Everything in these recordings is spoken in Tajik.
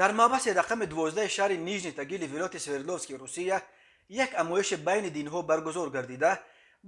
Дар маҳбаси рақами 12 шаҳри Нижний Тагили вилояти Свердловски Русия як амоиши байни динҳо баргузор гардида,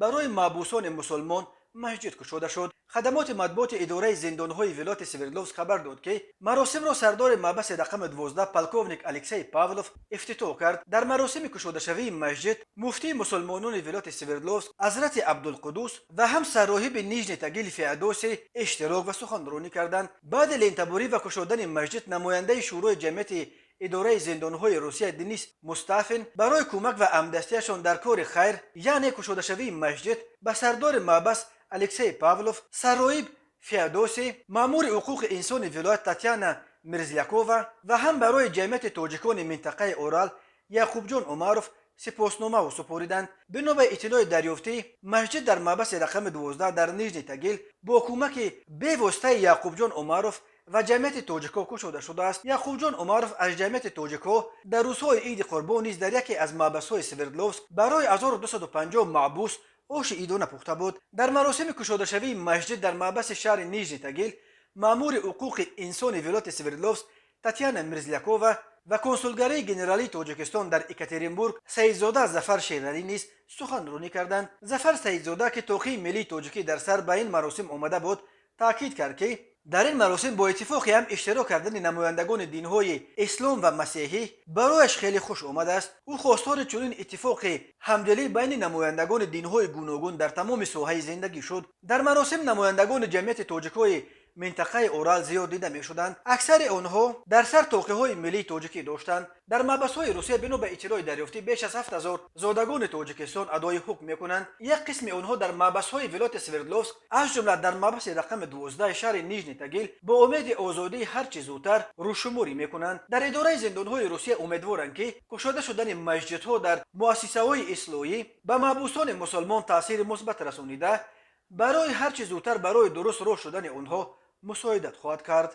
барои маҳбусони мусулмон масҷид кушода шуд. Хадамоти матбуоти идораи зиндонҳои вилояти Свердловск хабар дод, ки маросимро сардори маҳбаси рақами 12, полковник Алексей Павлов ифтитоҳ кард. Дар маросими кушодашавии масҷид муфтии мусулмонони вилояти Свердловск ҳазрати Абдулқудус ва ҳам сарроҳиби Нижний Тагил Феодосий иштирок ва суханронӣ карданд. Баъди лентабурӣ ва кушодани масҷид намояндаи шӯрои ҷамъияти идораи зиндонҳои Русия Денис Мустафин барои кӯмак ва ҳамдастиашон дар кори хайр, яъне кушодашавии масҷид, ба сардори маҳбас Алексей Павлов, сарроҳиб Феодосий, маъмури ҳуқуқи инсони вилоят Татьяна Мерзлякова ва ҳам барои ҷамъияти тоҷикони минтақаи Орал Яъқубҷон Умаров сипосномао супориданд. Бино ба иттилои дарёфтӣ, масҷид дар маҳбаси рақами 12 дар Нижний Тагил бо кӯмаки бевоситаи Яъқубҷон Умаров ва ҷамъияти тоҷикҳо кушода шудааст. Яъқубҷон Умаров аз ҷамъияти тоҷикҳо дар рӯзҳои Иди Қурбон низ дар яке аз маҳбасҳои Свердловск барои 1250 маҳбус оши идона пухта буд. Дар маросими кушодашавии масҷид дар маҳбаси шаҳри Нижний Тагил маъмури ҳуқуқи инсони вилояти Свердловск Татьяна Мерзлякова ва консулгарии генералии Тоҷикистон дар Екатеринбург Саидзода Зафар Шералӣ низ суханронӣ карданд. Зафар Саидзода, ки тоқии миллии тоҷикӣ дар сар ба ин маросим омада буд, таъкид кард, ки дар ин маросим бо иттифоқи ҳам иштирок кардани намояндагони динҳои ислом ва масеҳӣ барояш хеле хуш омадааст. Ӯ хостори чунин иттифоқи ҳамдилӣ байни намояндагони динҳои гуногун дар тамоми соҳаи зиндагӣ шуд. Дар маросим намояндагони ҷамъияти тоҷикҳои минтақаи Орал зиёд дида мешуданд. Аксари онҳо дар сар тоқиҳои миллии тоҷикӣ доштанд. Дар маҳбасҳои Русия, бино ба иттилои дарёфтӣ, беш аз 7000 зодагони Тоҷикистон адои ҳукм мекунанд. Як қисми онҳо дар маҳбасҳои вилояти Свердловск, аз ҷумла дар маҳбаси рақами 12 шаҳри Нижний Тагил, бо умеди озодии ҳарчи зудтар рӯзшуморӣ мекунанд. Дар идораи зиндонҳои Русия умедворанд, ки кушода шудани масҷидҳо дар муассисаҳои ислоҳӣ ба маҳбусони мусулмон таъсири мусбат расонида, барои ҳарчи зудтар барои дуруст роҳ шудани онҳо мусоидат хоҳад кард.